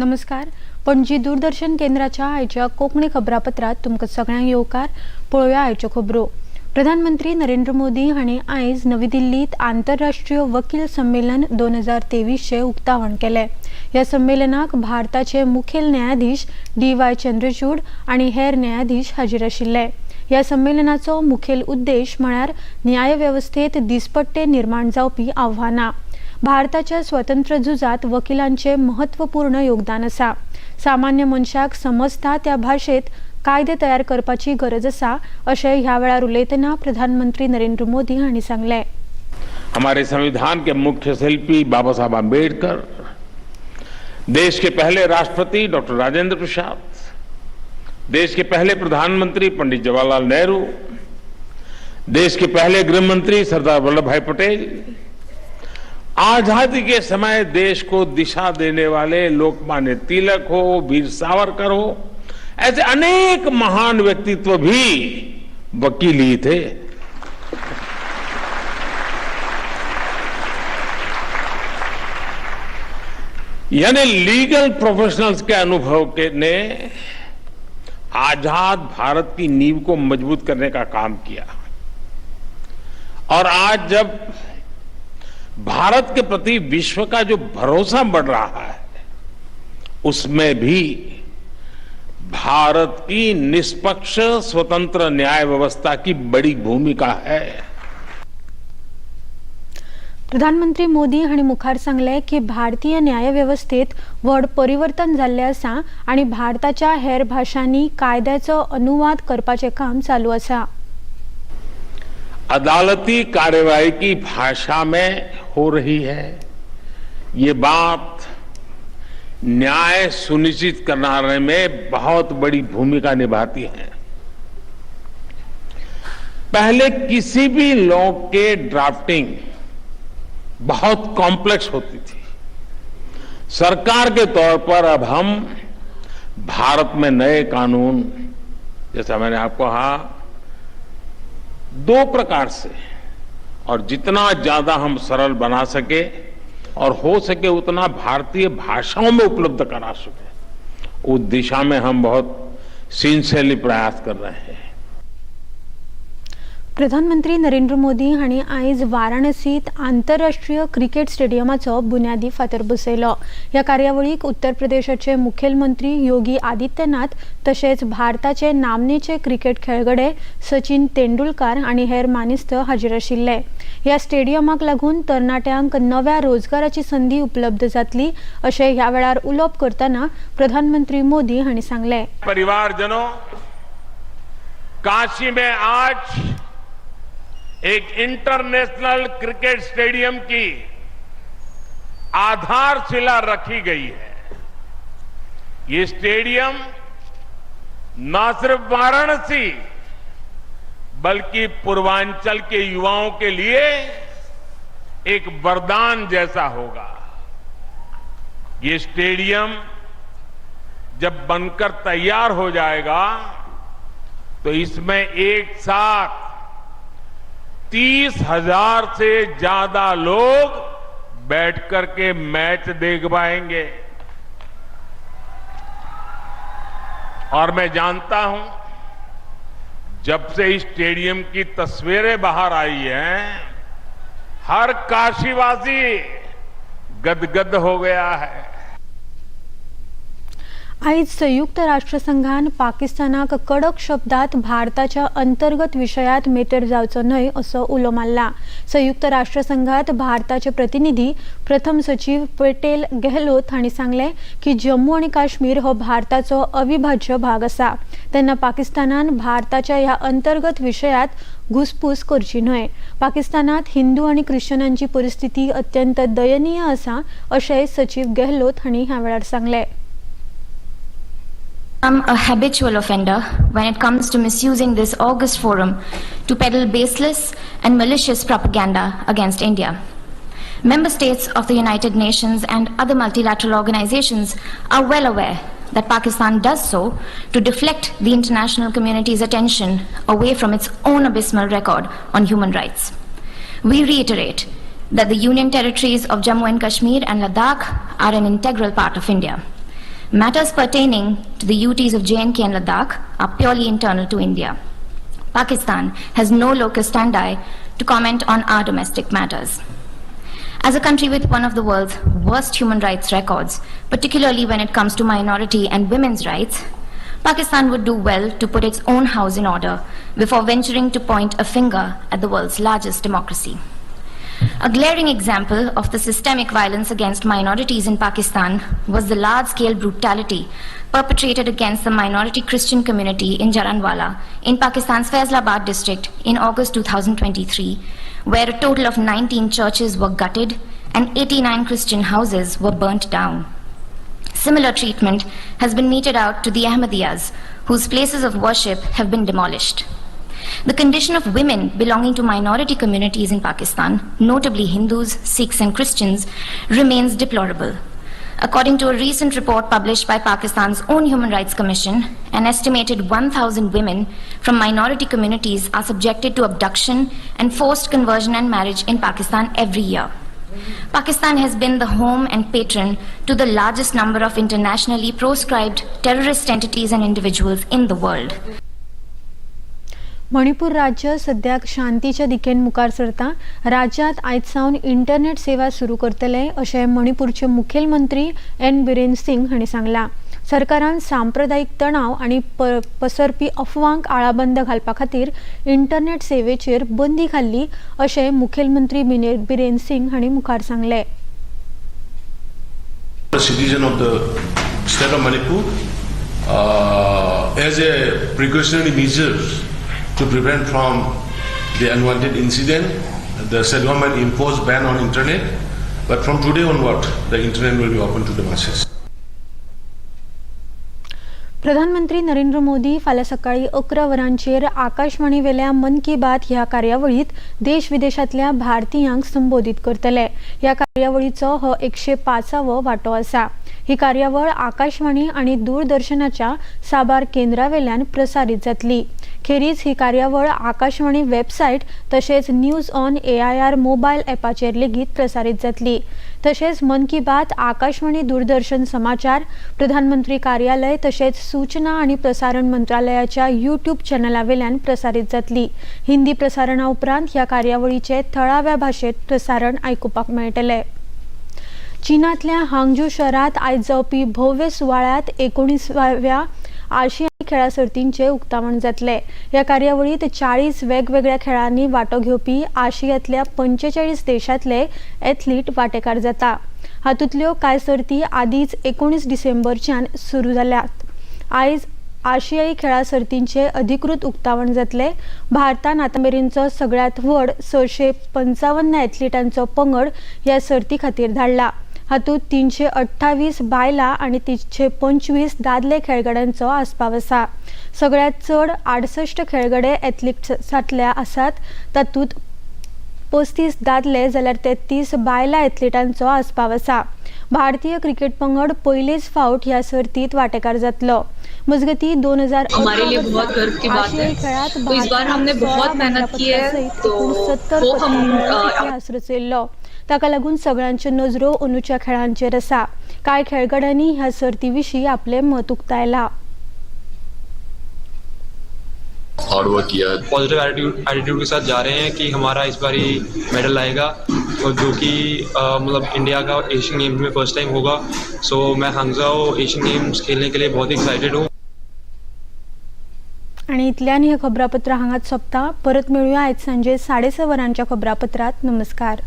नमस्कार, पणजी दूरदर्शन केंद्राच्या आयच्या कोंकणी खबरापत्रात तुमकां सगळ्यांक येवकार. पळोवया आयच्यो खबरो. प्रधानमंत्री नरेंद्र मोदी हांणी आयज नवी दिल्लीत आंतरराष्ट्रीय वकील संमेलन 2023चें उक्तावण केलें. ह्या संमेलनाक भारताचे मुखेल न्यायाधीश डी.वाय. चंद्रचूड आनी हेर न्यायाधीश हाजीर आशिल्ले. ह्या संमेलनाचो मुखेल उद्देश म्हळ्यार न्यायवेवस्थेत दिसपट्टे निर्माण जावपी आव्हानां. भारताच्या स्वतंत्र झुजात वकिलांचे महत्वपूर्ण योगदान आसा. सामान्य मनशाक समजता त्या भाशेत कायदे तयार करपाची गरज आसा, अशें ह्या वेळार उलयतना प्रधानमंत्री नरेंद्र मोदी हांणी सांगलें. हमारे संविधान के मुख्य शिल्पी बाबा साहब आंबेडकर, देश के पहले राष्ट्रपति डॉक्टर राजेंद्र प्रसाद, देश के पहले प्रधानमंत्री पंडित जवाहरलाल नेहरू, देश के पहले गृह मंत्री सरदार वल्लभ भाई पटेल, आजादी के समय देश को दिशा देने वाले लोकमान्य तिलक हो, वीर सावरकर हो, ऐसे अनेक महान व्यक्तित्व भी वकील ही थे. यानी लीगल प्रोफेशनल्स के अनुभव के ने आजाद भारत की नींव को मजबूत करने का काम किया. और आज जब भारत के प्रति विश्व का जो भरोसा बढ़ रहा है, उसमें भी भारत की निष्पक्ष स्वतंत्र न्याय व्यवस्था की बड़ी भूमिका है. प्रधानमंत्री मोदी हांणी मुखार सांगलें की भारतीय न्यायवेवस्थेत व्हड परिवर्तन जाल्लें आसा आनी भारताच्या हेर भाशांनी कायद्याचो अनुवाद करपाचें काम चालू आसा. अदालती कार्यवाही की भाषा में हो रही है, ये बात न्याय सुनिश्चित करने में बहुत बड़ी भूमिका निभाती है. पहले किसी भी लॉ के ड्राफ्टिंग बहुत कॉम्प्लेक्स होती थी. सरकार के तौर पर अब हम भारत में नए कानून, जैसा मैंने आपको कहा, दो प्रकार से, और जितना ज्यादा हम सरल बना सके और हो सके उतना भारतीय भाषाओं में उपलब्ध करा सके, उस दिशा में हम बहुत सिंसियरली प्रयास कर रहे हैं. प्रधानमंत्री नरेंद्र मोदी हांणी आयज वाराणसीत आंतरराष्ट्रीय क्रिकेट स्टेडियमाचो बुन्यादी फातर बसयलो. ह्या कार्यावळीक उत्तर प्रदेशाचे मुखेलमंत्री योगी आदित्यनाथ तशेंच भारताचे नामनेचे क्रिकेट खेळगडे सचिन तेंडुलकार आनी हेर मानेस्त हाजीर आशिल्ले. ह्या स्टेडियमाक लागून तरणाट्यांक नव्या रोजगाराची संदी उपलब्ध जातली, अशें ह्या वेळार उलोवप करतना प्रधानमंत्री मोदी हांणी सांगलें. परिवारजनों, काशी में आज एक इंटरनेशनल क्रिकेट स्टेडियम की आधारशिला रखी गई है. ये स्टेडियम न सिर्फ वाराणसी बल्कि पूर्वांचल के युवाओं के लिए एक वरदान जैसा होगा. ये स्टेडियम जब बनकर तैयार हो जाएगा तो इसमें एक साथ 30,000 से ज्यादा लोग बैठ करके मैच देख पाएंगे. और मैं जानता हूं, जब से इस स्टेडियम की तस्वीरें बाहर आई हैं, हर काशीवासी गदगद हो गया है. आयज संयुक्त राष्ट्रसंघान पाकिस्तानाक कडक शब्दात भारताच्या अंतर्गत विशयात मेतेर जावचो न्हय असो उलो मारला. संयुक्त राष्ट्रसंघात भारताचे प्रतिनिधी प्रथम सचीव पेटेल गेहलोत हांणी सांगलें की जम्मू आनी काश्मीर हो भारताचो अविभाज्य भाग आसा, तेन्ना पाकिस्तानान भारताच्या ह्या अंतर्गत विशयात घुसपूस करची न्हय. पाकिस्तानात हिंदू आनी ख्रिश्चनांची परिस्थिती अत्यंत दयनीय आसा, अशेंय सचीव गेहलोत हांणी ह्या वेळार सांगलें. I'm a habitual offender when it comes to misusing this august forum to peddle baseless and malicious propaganda against India. Member states of the United Nations and other multilateral organizations are well aware that Pakistan does so to deflect the international community's attention away from its own abysmal record on human rights. We reiterate that the Union territories of Jammu and Kashmir and Ladakh are an integral part of India. Matters pertaining to the UTs of J&K and Ladakh are purely internal to India. Pakistan has no locus standi to comment on our domestic matters. As a country with one of the world's worst human rights records, particularly when it comes to minority and women's rights, Pakistan would do well to put its own house in order before venturing to point a finger at the world's largest democracy. A glaring example of the systemic violence against minorities in Pakistan was the large-scale brutality perpetrated against the minority Christian community in Jaranwala in Pakistan's Faisalabad district in August 2023, where a total of 19 churches were gutted and 89 Christian houses were burnt down. Similar treatment has been meted out to the Ahmadiyas, whose places of worship have been demolished. The condition of women belonging to minority communities in Pakistan, notably Hindus, Sikhs and Christians, remains deplorable. According to a recent report published by Pakistan's own Human Rights Commission, an estimated 1,000 women from minority communities are subjected to abduction and forced conversion and marriage in Pakistan every year. Pakistan has been the home and patron to the largest number of internationally proscribed terrorist entities and individuals in the world. Manipur राज्य सद्याक शांतीच्या दिकेन मुखार सरता. राज्यांत आयज सावन internet सेवा सुरू करतले अशें मणिपूरचे मुखेलमंत्री एन बिरेन सिंग हांणी सांगलां. सरकारान सांप्रदायीक तणाव आनी पसरपी अफवांक आळाबंद घालपा खातीर इंटरनेट सेवेचेर बंदी घाल्ली अशें मुखेलमंत्री बिरेन सिंग हांणी मुखार सांगलें. A citizen of the state of Manipur, as a precautionary measures to prevent from the unwanted incident, the state government imposed ban on internet, but from today onward, the internet will be open to the masses. प्रधानमंत्री नरेंद्र मोदी फाल्यां सकाळीं 11 वरांचेर आकाशवाणीवेल्या मन की बात ह्या कार्यावळींत देश विदेशांतल्या भारतीयांक संबोधीत करतले. ह्या कार्यावळीचो हो 105वो वांटो आसा. ही कार्यावळ आकाशवाणी आनी दूरदर्शनाच्या साबार केंद्रावेल्यान प्रसारीत जातली. खेरीज ही कार्यावळ आकाशवाणी वेबसायट तशेंच न्यूज ऑन एआयआर मोबायल ॲपाचेर लेगीत प्रसारीत जातली. तशेंच मन की बात आकाशवाणी, दूरदर्शन समाचार, प्रधानमंत्री कार्यालय तशेंच सूचना आनी प्रसारण मंत्रालयाच्या यूट्यूब चॅनलावेल्यान प्रसारीत जातली. हिंदी प्रसारणा उपरांत ह्या कार्यावळीचे थळाव्या भाशेत प्रसारण आयकुपाक मेळटलें. चीनांतल्या हांगजू शहरांत आयज जावपी भव्य सुवाळ्यांत 19व्या आशियाई खेळां सर्तींचें उक्तावण जातलें. ह्या कार्यावळींत 40 वेगवेगळ्या खेळांनी वांटो घेवपी आशियांतल्या 45 देशांतले एथलीट वांटेकार जाता. हातूंतल्यो कांय सर्ती आदींच 19 डिसेंबरच्यान सुरू जाल्यात. आयज आशियाई खेळां सर्तींचें अधिकृत उक्तावण जातलें. भारतान आतां मेरेनचो सगळ्यांत व्हड 655 एथलिटांचो पंगड ह्या सर्ती खातीर धाडला. हातूंत 328 बायलां आनी 325 दादले खेळगड्यांचो आस्पाव आसा. सगळ्यांत चड 68 खेळगडे एथलिट्सांतले आसात. तातूंत 35 दादले जाल्यार 33 बायलां एथलिटांचो आस्पाव आसा. भारतीय क्रिकेट पंगड पयलेच फावट ह्या सर्तीत वांटेकार जातलो. मजगतीं, 2000 हमारे लिए बहुत गर्व की बात है. खेळात तो इस बार हमने बहुत मेहनत की है, तो 70 वो हम इतिहास रचयल्लो. ताका लागून सगळ्यांच्यो नजरो अंदूच्या खेळांचेर आसा. कांय खेळगड्यांनी ह्या सर्ती विशीं आपलें मत उक्तायलां. हार्ड वर्क किया है. पॉजिटिव एटीट्यूड एटीट्यूड के साथ जा रहे हैं कि हमारा इस बारी मेडल आएगा और जो कि मतलब इंडिया का एशियन गेम्स में फर्स्ट टाइम होगा. सो मैं हांगजाओ एशियन गेम्स खेलने के लिए बहुत ही एक्साइटेड हूँ. आनी इतल्यान हें खबरापत्र हांगाच सोंपता. परत मेळुया आयज सांजे 6:30 वरांच्या खबरापत्रांत. नमस्कार.